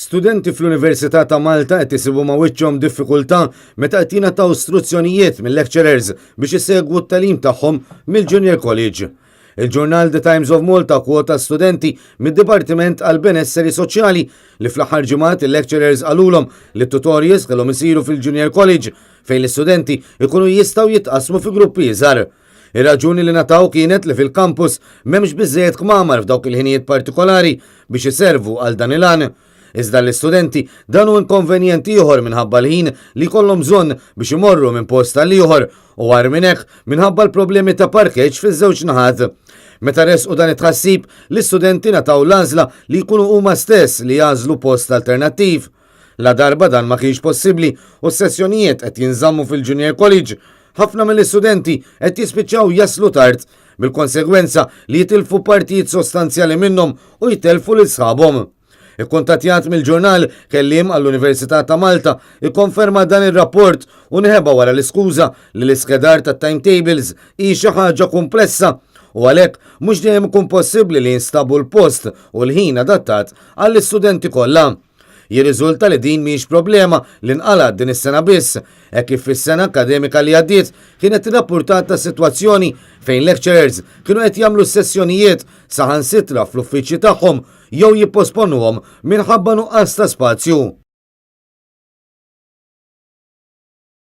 Studenti fl-Università ta' Malta qed isibu ma' wiċċhom diffikultà meta qed jingħataw struzzjonijiet mill-lecturers biex isegwu t-tagħlim tagħhom mill-Junior College. Il-ġurnal The Times of Malta kwota studenti mid-Dipartiment għall-Benesseri Soċjali li fl-aħħar ġimgħat il-lecturers qalulhom li t-tutorials kellhom isiru fil-Junior College fejn l-istudenti jkunu jistgħu jitqassmu fi gruppi iżgħar. Ir-raġuni li ngħataw kienet li fil-kampus m'hemmx biżżejjed kmamar f'dawk il-ħinijiet partikolari biex iservu għal dan il-għan. Iżda l-istudenti dan hu inkonvenjent ieħor minħabba l-ħin li jkollhom bżonn biex imorru minn post għal ieħor u agħar minn hekk minħabba l-problemi ta' parkeġġ fiż-żewġ naħat. Meta resqu dan it-tħassib, l-istudenti ngħataw l-għażla li jkunu huma stess li jagħżlu post alternattiv. Ladarba dan ma kienx possibbli u s-sessjonijiet qed jinżammu fil-Junior College, ħafna mill-istudenti qed jispiċċaw jaslu tard, bil-konsegwenza li jitilfu partijiet sostanzjali minnhom u jtellfu lil sħabhom. Ikkuntattjat mill-ġurnal, kelliem għall-Università ta' Malta ikkonferma dan ir-rapport u nħeba wara l-iskuża li l-iskedar tat-timetables hi xi ħaġa kumplessa u għalhekk mhux dejjem ikun possibbli li jinstabu l-post u l-ħin adattat għall-istudenti kollha. Jirriżulta li din mhijiex problema li nqalgħet din is-sena biss, hekk kif fis-sena akkademika li għaddiet kienet irrappurtata sitwazzjoni fejn lecturers kienu qed jagħmlu s-sessjonijiet saħansitra fl-uffiċċji tagħhom jew jipposponuhom minħabba nuqqas ta' spazju.